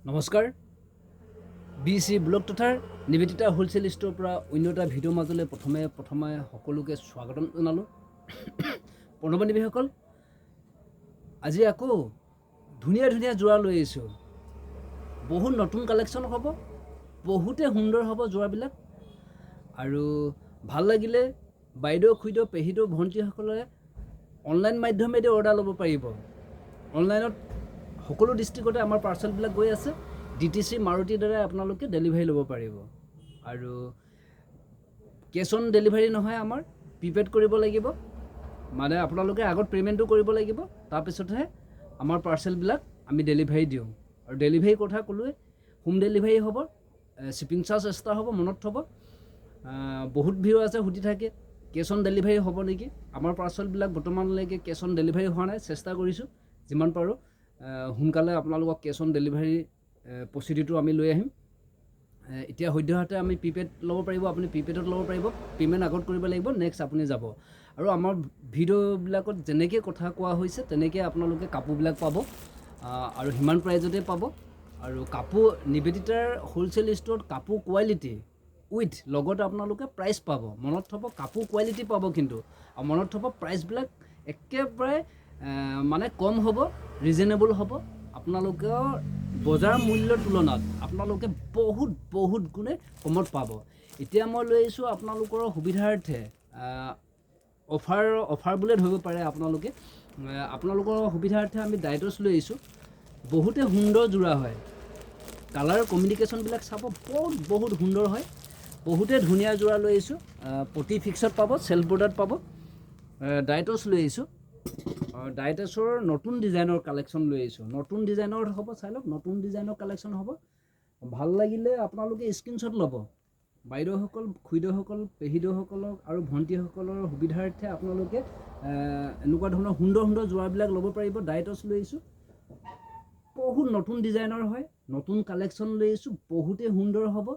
নমস্কাৰ, B C blog তথা Nivedita wholesale ষ্ট'ৰৰ পৰা অন্য এটা ভিডিঅ'ৰ মাজলৈ প্ৰথমে প্ৰথমে সকলোকে স্বাগতম জনালোঁ। বন্ধু বান্ধৱীসকল, আজি আকৌ ধুনীয়া ধুনীয়া যোৰা লৈ আহিছোঁ। বহুত নতুন কালেকশ্যন হ'ব, বহুতে সুন্দৰ হ'ব যোৰাবিলাক। আৰু ভাল লাগিলে বাইদেউ, খুৰীদেউ, পেহীদেউ, ভণ্টীসকলে অনলাইন মাধ্যমেদি অৰ্ডাৰ ল'ব পাৰিব। অনলাইনত সকলো ডিষ্ট্ৰিক্টতে আমাৰ পাৰ্চেলবিলাক গৈ আছে। ডিটিচি, মাৰুতিৰ দ্বাৰাই আপোনালোকে ডেলিভাৰী ল'ব পাৰিব। আৰু কেছ অন ডেলিভাৰী নহয় আমাৰ, প্ৰিপেইড কৰিব লাগিব। মানে আপোনালোকে আগত পে'মেণ্টটো কৰিব লাগিব, তাৰপিছতহে আমাৰ পাৰ্চেলবিলাক আমি ডেলিভাৰী দিওঁ। আৰু ডেলিভাৰীৰ কথা ক'লোৱে, হোম ডেলিভাৰী হ'ব, শ্বিপিং চাৰ্জ এক্সট্ৰা হ'ব, মনত থ'ব। বহুত ভিউ আছে, সুধি থাকে কেছ অন ডেলিভাৰী হ'ব নেকি। আমাৰ পাৰ্চেলবিলাক বৰ্তমানলৈকে কেছ অন ডেলিভাৰী হোৱা নাই। চেষ্টা কৰিছোঁ যিমান পাৰোঁ সোনকালে আপোনালোকক কেছ অন ডেলিভাৰী প্ৰচিডিউৰটো আমি লৈ আহিম। এতিয়া সদ্যহতে আমি প্ৰিপেইড ল'ব পাৰিব, আপুনি প্ৰিপেইডত ল'ব পাৰিব। পে'মেণ্ট আগত কৰিব লাগিব, নেক্সট আপুনি যাব। আৰু আমাৰ ভিডিঅ'বিলাকত যেনেকৈ কথা কোৱা হৈছে, তেনেকৈ আপোনালোকে কাপোৰবিলাক পাব আৰু সিমান প্ৰাইজতে পাব। আৰু কাপোৰ নিবেদিতাৰ হোলচেল ষ্ট'ৰত কাপোৰ কোৱালিটি উইথ লগত আপোনালোকে প্ৰাইচ পাব। মনত থ'ব, কাপোৰ কোৱালিটি পাব কিন্তু। আৰু মনত থ'ব, প্ৰাইচবিলাক একেবাৰে মানে কম হ'ব, ৰিজনেবল হ'ব। আপোনালোকৰ বজাৰ মূল্যৰ তুলনাত আপোনালোকে বহুত বহুত গুণে কমত পাব। এতিয়া মই লৈ আহিছোঁ আপোনালোকৰ সুবিধাৰ্থে অফাৰ, অফাৰ বুলিয়ে ধৰিব পাৰে আপোনালোকে। আপোনালোকৰ সুবিধাৰ্থে আমি ডাইটছ লৈ আহিছোঁ। বহুতে সুন্দৰ যোৰা হয়। কালাৰ কম্বিনেশ্যনবিলাক চাব, বহুত বহুত সুন্দৰ হয়। বহুতে ধুনীয়া যোৰা লৈ আহিছোঁ। পতি ফিক্সত পাব, চেল্ফ বৰ্ডাৰত পাব। ডাইটছ লৈ আহিছোঁ। ডাইটছৰ নতুন ডিজাইনৰ কালেকশ্যন লৈ আহিছোঁ। নতুন ডিজাইনৰ হ'ব, চাই লওক। নতুন ডিজাইনৰ কালেকশ্যন হ'ব। ভাল লাগিলে আপোনালোকে স্ক্ৰীনশ্বট ল'ব। বাইদেউসকল, খুৰীদেউসকল, পেহীদেউসকলক আৰু ভণ্টীসকলৰ সুবিধাৰ্থে আপোনালোকে এনেকুৱা ধৰণৰ সুন্দৰ সুন্দৰ যোৰাবিলাক ল'ব পাৰিব। ডাইটছ লৈ আহিছোঁ, বহুত নতুন ডিজাইনৰ হয়, নতুন কালেকশ্যন লৈ আহিছোঁ। বহুতেই সুন্দৰ হ'ব।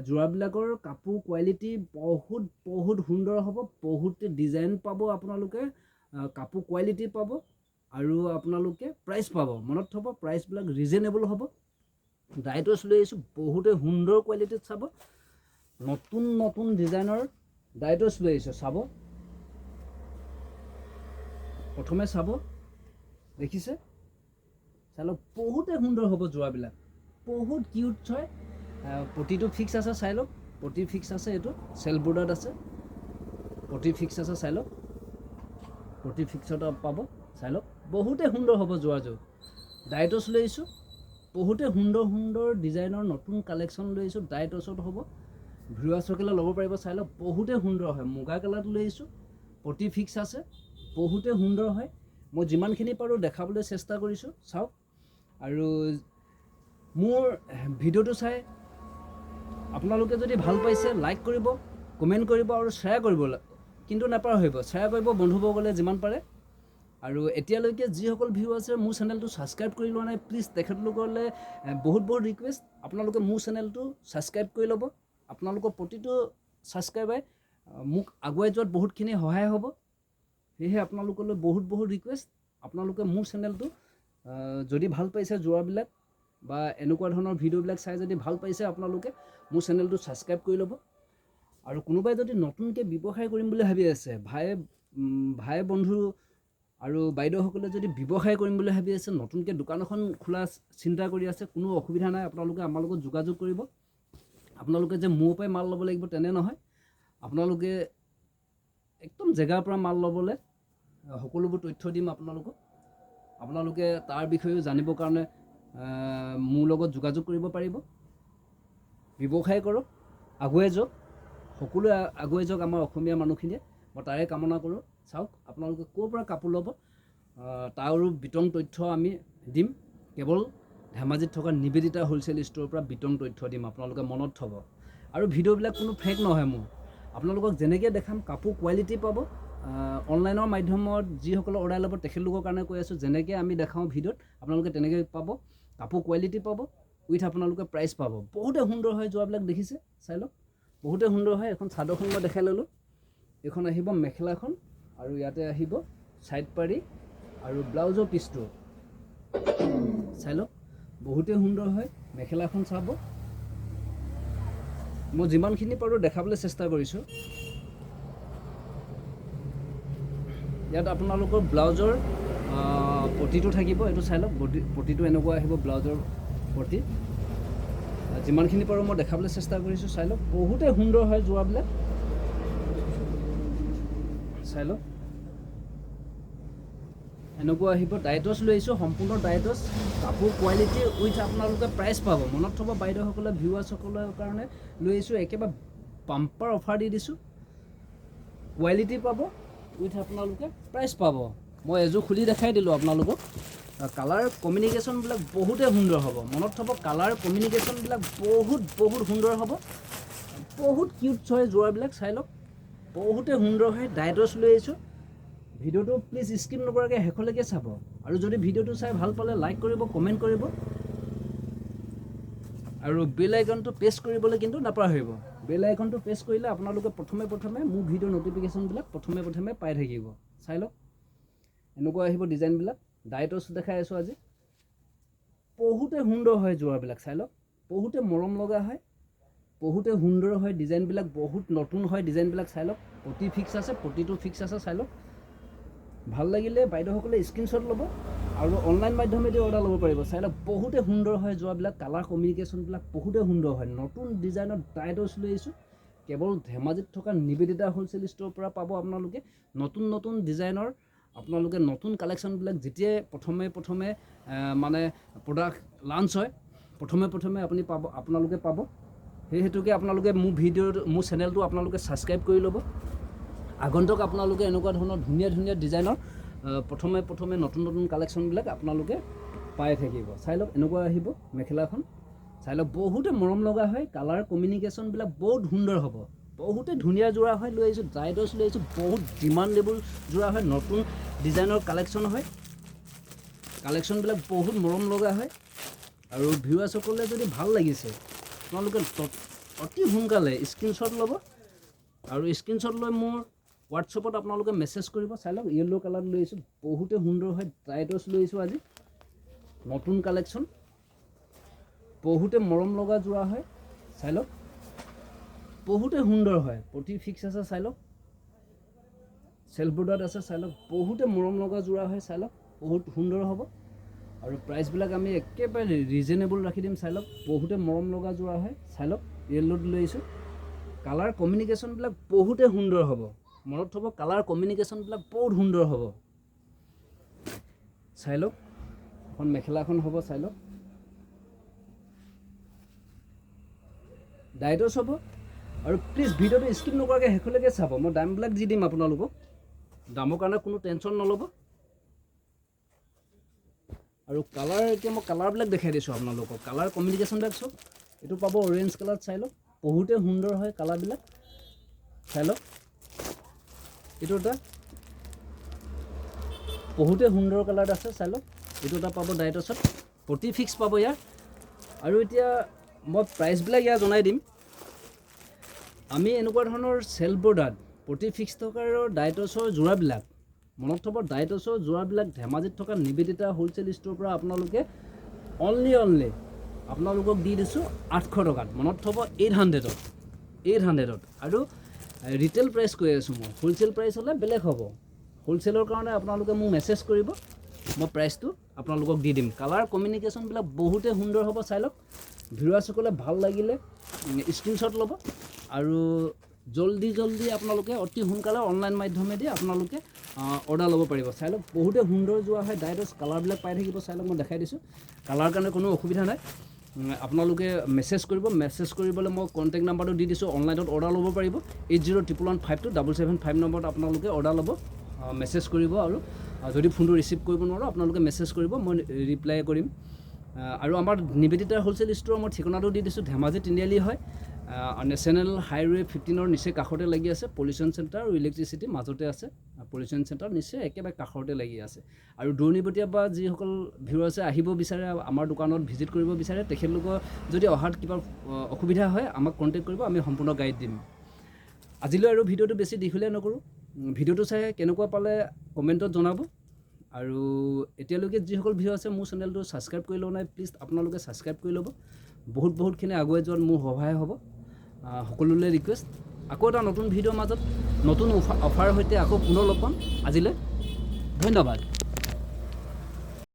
যোৰাবিলাকৰ কাপোৰ কোৱালিটি বহুত বহুত সুন্দৰ হ'ব। বহুতে ডিজাইন পাব আপোনালোকে, কাপোৰ কোৱালিটি পাব আৰু আপোনালোকে প্ৰাইচ পাব। মনত থ'ব, প্ৰাইচবিলাক ৰিজনেবল হ'ব। ডাইটছ লৈ আহিছোঁ, বহুতে সুন্দৰ কোৱালিটিত চাব। নতুন নতুন ডিজাইনৰ ডাইটছ লৈ আহিছোঁ, চাব। প্ৰথমে চাব, দেখিছে, চাই লওক। বহুতে সুন্দৰ হ'ব যোৰাবিলাক, বহুত কিউট হয়। পতিটো ফিক্স আছে, চাই লওক। পতি ফিক্স আছে, এইটো চেল্ফ বৰ্ডাৰত আছে। পতি ফিক্স আছে, চাই লওক। পতি ফিক্সত পাব, চাই লওক। বহুতে সুন্দৰ হ'ব যোৰাযোৰ। ডাইটছ লৈ আহিছোঁ, বহুতে সুন্দৰ সুন্দৰ ডিজাইনৰ নতুন কালেকশ্যন লৈ আহিছোঁ। ডাইটছত হ'ব, ভিউৱাৰ্ছসকলে ল'ব পাৰিব, চাই লওক। বহুতে সুন্দৰ হয়। মুগা কালাৰত লৈ আহিছোঁ, পতি ফিক্স আছে, বহুতে সুন্দৰ হয়। মই যিমানখিনি পাৰোঁ দেখাবলৈ চেষ্টা কৰিছোঁ, চাওক। আৰু মোৰ ভিডিঅ'টো চাই আপোনালোকে যদি ভাল পাইছে, লাইক কৰিব, কমেণ্ট কৰিব আৰু শ্বেয়াৰ কৰিব কিন্তু নাপাহৰিব। শ্বেয়াৰ কৰিব বন্ধুবৰ্গলৈ যিমান পাৰে। আৰু এতিয়ালৈকে যিসকল ভিউ আছে, মোৰ চেনেলটো ছাবস্ক্ৰাইব কৰি লোৱা নাই, প্লিজ তেখেতলোকলৈ বহুত বহুত ৰিকুৱেষ্ট, আপোনালোকে মোৰ চেনেলটো ছাবস্ক্ৰাইব কৰি ল'ব। আপোনালোকৰ প্ৰতিটো ছাবস্ক্ৰাইবাৰে মোক আগুৱাই যোৱাত বহুতখিনি সহায় হ'ব। সেয়েহে আপোনালোকলৈ বহুত বহুত ৰিকুৱেষ্ট, আপোনালোকে মোৰ চেনেলটো যদি ভাল পাইছে, যোৰাবিলাক বা এনেকুৱা ধৰণৰ ভিডিঅ'বিলাক চাই যদি ভাল পাইছে, আপোনালোকে মোৰ চেনেলটো ছাবস্ক্ৰাইব কৰি ল'ব। আৰু কোনোবাই যদি নতুনকৈ ব্যৱসায় কৰিম বুলি ভাবি আছে, ভাই বন্ধু আৰু বাইদেউসকলে যদি ব্যৱসায় কৰিম বুলি ভাবি আছে, নতুনকৈ দোকান এখন খোলা চিন্তা কৰি আছে, কোনো অসুবিধা নাই, আপোনালোকে আমাৰ লগত যোগাযোগ কৰিব। আপোনালোকে যে মোৰ পৰাই মাল ল'ব লাগিব তেনে নহয়। আপোনালোকে একদম জেগাৰ পৰা মাল ল'বলৈ সকলোবোৰ তথ্য দিম আপোনালোকক। আপোনালোকে তাৰ বিষয়েও জানিবৰ কাৰণে মোৰ লগত যোগাযোগ কৰিব পাৰিব। ব্যৱসায় কৰক, আগুৱাই যাওক, সকলোৱে আগুৱাই যাওক আমাৰ অসমীয়া মানুহখিনিয়ে, মই তাৰে কামনা কৰোঁ। চাওক, আপোনালোকে ক'ৰ পৰা কাপোৰ ল'ব তাৰো বিতং তথ্য আমি দিম। কেৱল ধেমাজিত থকা নিবেদিতা হোলচেল ষ্ট'ৰৰ পৰা বিতং তথ্য দিম, আপোনালোকে মনত থ'ব। আৰু ভিডিঅ'বিলাক কোনো ফেক নহয় মোৰ। আপোনালোকক যেনেকৈ দেখাম, কাপোৰ কোৱালিটি পাব। অনলাইনৰ মাধ্যমত যিসকলে অৰ্ডাৰ ল'ব, তেখেতলোকৰ কাৰণে কৈ আছোঁ, যেনেকৈ আমি দেখাওঁ ভিডিঅ'ত, আপোনালোকে তেনেকৈ পাব। কাপোৰ কোৱালিটি পাব, উইথ আপোনালোকে প্ৰাইচ পাব। বহুতে সুন্দৰ হয় যোৰাবিলাক, দেখিছে, চাই লওক। বহুতে সুন্দৰ হয়। এখন চাদৰখন মই দেখাই ল'লোঁ। এইখন আহিব মেখেলাখন আৰু ইয়াতে আহিব ছাইড পাৰি আৰু ব্লাউজৰ পিচটো, চাই লওক। বহুতেই সুন্দৰ হয়। মেখেলাখন চাব, মই যিমানখিনি পাৰোঁ দেখাবলৈ চেষ্টা কৰিছোঁ। ইয়াত আপোনালোকৰ ব্লাউজৰ পটিটো থাকিব, এইটো চাই লওক। পটিটো এনেকুৱা আহিব, ব্লাউজৰ পটি। যিমানখিনি পাৰোঁ মই দেখাবলৈ চেষ্টা কৰিছোঁ, চাই লওক। বহুতেই সুন্দৰ হয় যোৰাবিলাক, চাই লওক। এনেকুৱা আহিব। ডাইটছ লৈ আহিছোঁ, সম্পূৰ্ণ ডাইটছ কাপোৰ, কোৱালিটি উইথ আপোনালোকে প্ৰাইচ পাব। মনত থ'ব বাইদেউসকলে, ভিউৱাৰ্ছসকলৰ কাৰণে লৈ আহিছোঁ, একেবাৰে বাম্পাৰ অফাৰ দি দিছোঁ। কোৱালিটি পাব উইথ আপোনালোকে প্ৰাইচ পাব। মই এযোৰ খুলি দেখাই দিলোঁ আপোনালোকক। কালাৰ কমিউনিকেশ্যনবিলাক বহুতেই সুন্দৰ হ'ব। মনত থ'ব, কালাৰ কমিউনিকেশ্যনবিলাক বহুত বহুত সুন্দৰ হ'ব। বহুত কিউট হয় যোৰাবিলাক, চাই লওক, বহুতেই সুন্দৰ হয়। ডাইটছ লৈ আহিছোঁ। ভিডিঅ'টো প্লিজ স্কিপ নকৰাকৈ শেষলৈকে চাব, আৰু যদি ভিডিঅ'টো চাই ভাল পালে লাইক কৰিব, কমেণ্ট কৰিব, আৰু বেল আইকনটো প্ৰেছ কৰিবলৈ কিন্তু নাপাহৰিব। বেল আইকনটো প্ৰেছ কৰিলে আপোনালোকে প্ৰথমে প্ৰথমে মোৰ ভিডিঅ' ন'টিফিকেশ্যনবিলাক প্ৰথমে প্ৰথমে পাই থাকিব। চাই লওক, এনেকুৱা আহিব ডিজাইনবিলাক। ডাইটছ দেখাই আছোঁ আজি। বহুতে সুন্দৰ হয় যোৰাবিলাক, চাই লওক, বহুতে মৰম লগা হয়, বহুতে সুন্দৰ হয় ডিজাইনবিলাক, বহুত নতুন হয় ডিজাইনবিলাক, চাই লওক। পটি ফিক্স আছে, পটিটো ফিক্স আছে, চাই লওক। ভাল লাগিলে বাইদেউসকলে স্ক্ৰীনশ্বট ল'ব আৰু অনলাইন মাধ্যমেদি অৰ্ডাৰ ল'ব পাৰিব। চাই লওক, বহুতে সুন্দৰ হয় যোৰাবিলাক, কালাৰ কমিউনিকেশ্যনবিলাক বহুতে সুন্দৰ হয়। নতুন ডিজাইনত ডাইটছ লৈ আহিছোঁ, কেৱল ধেমাজিত থকা নিবেদিতা হ'লচেল ষ্ট'ৰৰ পৰা পাব আপোনালোকে নতুন নতুন ডিজাইনৰ। আপোনালোকে নতুন কালেকশ্যনবিলাক যেতিয়াই প্ৰথমে প্ৰথমে মানে প্ৰডাক্ট লাঞ্চ হয়, প্ৰথমে প্ৰথমে আপুনি পাব, আপোনালোকে পাব। সেই হেতুকে আপোনালোকে মোৰ ভিডিঅ', মোৰ চেনেলটো আপোনালোকে ছাবস্ক্ৰাইব কৰি ল'ব। আগন্তুক আপোনালোকে এনেকুৱা ধৰণৰ ধুনীয়া ধুনীয়া ডিজাইনৰ প্ৰথমে প্ৰথমে নতুন নতুন কালেকশ্যনবিলাক আপোনালোকে পাই থাকিব। চাই লওক, এনেকুৱা আহিব মেখেলাখন, চাই লওক, বহুতে মৰম লগা হয়। কালাৰ কমিউনিকেশ্যনবিলাক বহুত সুন্দৰ হ'ব, বহুতে ধুনীয়া যোৰা হয়। লৈ আহিছোঁ, ডাইটছ লৈ আহিছোঁ, বহুত ডিমাণ্ডেবল যোৰা হয়, নতুন ডিজাইনৰ কালেকশ্যন হয়। কালেকশ্যনবিলাক বহুত মৰম লগা হয়, আৰু ভিউৱাৰ্ছসকলে যদি ভাল লাগিছে আপোনালোকে অতি সোনকালে স্ক্ৰীনশ্বট ল'ব, আৰু স্ক্ৰীনশ্বট লৈ মোৰ হোৱাটছএপত আপোনালোকে মেছেজ কৰিব। চাই লওক, য়েল্ল' কালাৰ লৈ আহিছোঁ, বহুতে সুন্দৰ হয়। ডাইটছ লৈ আহিছোঁ আজি, নতুন কালেকশ্যন, বহুতে মৰম লগা যোৰা হয়। চাই লওক, বহুতে সুন্দৰ হয়। পটি ফিক্স আছে, চাই লওক, চেল্ফ বৰ্ডাৰত আছে, চাই লওক, বহুতে মৰম লগা যোৰা হয়। চাই লওক, বহুত সুন্দৰ হ'ব, আৰু প্ৰাইচবিলাক আমি একেবাৰে ৰিজনেবল ৰাখি দিম। চাই লওক, বহুতে মৰম লগা যোৰা হয়। চাই লওক, য়েল্ল'ত লৈ আহিছোঁ। কালাৰ কমিউনিকেশ্যনবিলাক বহুতে সুন্দৰ হ'ব। মনত থ'ব, কালাৰ কমিউনিকেশ্যনবিলাক বহুত সুন্দৰ হ'ব। চাই লওক, এখন মেখেলাখন হ'ব, চাই লওক, ডাইটছ হ'ব। আৰু প্লিজ ভিডিঅ'টো স্কিপ নকৰাকৈ শেষলৈকে চাব। মই দামবিলাক দি দিম আপোনালোকক, দামৰ কাৰণে কোনো টেনশ্যন নল'ব। আৰু কালাৰ, এতিয়া মই কালাৰবিলাক দেখাই দিছোঁ আপোনালোকক। কালাৰ কমিউনিকেশ্যনবিলাক চাওক, এইটো পাব অৰেঞ্জ কালাৰত, চাই লওক, বহুতে সুন্দৰ হয় কালাৰবিলাক, চাই লওক। এইটো এটা বহুতে সুন্দৰ কালাৰত আছে, চাই লওক। এইটো এটা পাব ডাইটছত, পটি ফিক্স পাব ইয়াৰ। আৰু এতিয়া মই প্ৰাইচবিলাক ইয়াৰ জনাই দিম। আমি এনেকুৱা ধৰণৰ চেল্ফ বৰ্ডাৰত পটি ফিক্স থকাৰ ডাইটছৰ যোৰাবিলাক, মনত থ'ব, ডাইটছৰ যোৰাবিলাক ধেমাজিত থকা নিবেদিতা হ'লচেল ষ্ট'ৰৰ পৰা আপোনালোকে অনলি অনলি আপোনালোকক দি দিছোঁ 800 টকাত। মনত থ'ব, 800ত, 800ত। আৰু ৰিটেইল প্ৰাইচ কৈ আছোঁ মই, হ'লচেল প্ৰাইচ হ'লে বেলেগ হ'ব। হ'লচেলৰ কাৰণে আপোনালোকে মোক মেছেজ কৰিব, মই প্ৰাইচটো আপোনালোকক দি দিম। কালাৰ কমিউনিকেশ্যনবিলাক বহুতেই সুন্দৰ হ'ব, চাই লওক। ভিউৱাৰ্ছসকলে ভাল লাগিলে স্ক্ৰীনশ্বট ল'ব, আৰু জল্দি জল্দি আপোনালোকে অতি সোনকালে অনলাইন মাধ্যমেদি আপোনালোকে অৰ্ডাৰ ল'ব পাৰিব। চাই লওক, বহুতে সুন্দৰ যোৰা হয়। ডাইটছ কালাৰবিলাক পাই থাকিব, চাই লওক, মই দেখাই দিছোঁ। কালাৰৰ কাৰণে কোনো অসুবিধা নাই। আপোনালোকে মেছেজ কৰিব, মেছেজ কৰিবলৈ মই কণ্টেক্ট নাম্বাৰটো দি দিছোঁ। অনলাইনত অৰ্ডাৰ ল'ব পাৰিব, 8011152775 নম্বৰত আপোনালোকে অৰ্ডাৰ ল'ব, মেছেজ কৰিব। আৰু যদি ফোনটো ৰিচিভ কৰিব নোৱাৰোঁ, আপোনালোকে মেছেজ কৰিব, মই ৰিপ্লাই কৰিম। আৰু আমাৰ নিবেদিতা হ'লচেল ষ্ট'ৰৰ মই ঠিকনাটো দি দিছোঁ, ধেমাজি তিনিআলি হয়, নেশ্যনেল হাইৱে 15ৰ নিচেই কাষতে লাগি আছে। পলিউশ্যন চেণ্টাৰ আৰু ইলেক্ট্ৰিচিটি মাজতে আছে, পলিউশ্যন চেণ্টাৰ নিচেই একেবাৰে কাষতে লাগি আছে। আৰু দূৰণিবটীয়া বা যিসকল ভিউৱাৰ্ছে আহিব বিচাৰে, আমাৰ দোকানত ভিজিট কৰিব বিচাৰে, তেখেতলোকৰ যদি অহাত কিবা অসুবিধা হয়, আমাক কণ্টেক্ট কৰিব, আমি সম্পূৰ্ণ গাইড দিম। আজিলৈ আৰু ভিডিঅ'টো বেছি দীঘলীয়া নকৰোঁ। ভিডিঅ'টো চাই কেনেকুৱা পালে কমেণ্টত জনাব। আৰু এতিয়ালৈকে যিসকল ভিউৱাৰ আছে, মোৰ চেনেলটো ছাবস্ক্ৰাইব কৰি লোৱা নাই, প্লিজ আপোনালোকে ছাবস্ক্ৰাইব কৰি ল'ব। বহুত বহুতখিনি আগুৱাই যোৱাত মোৰ সহায় হ'ব। সকলোলৈ ৰিকুৱেষ্ট। আকৌ এটা নতুন ভিডিঅ'ৰ মাজত নতুন অফাৰৰ সৈতে আকৌ পুনৰ লগ পাম। আজিলৈ ধন্যবাদ।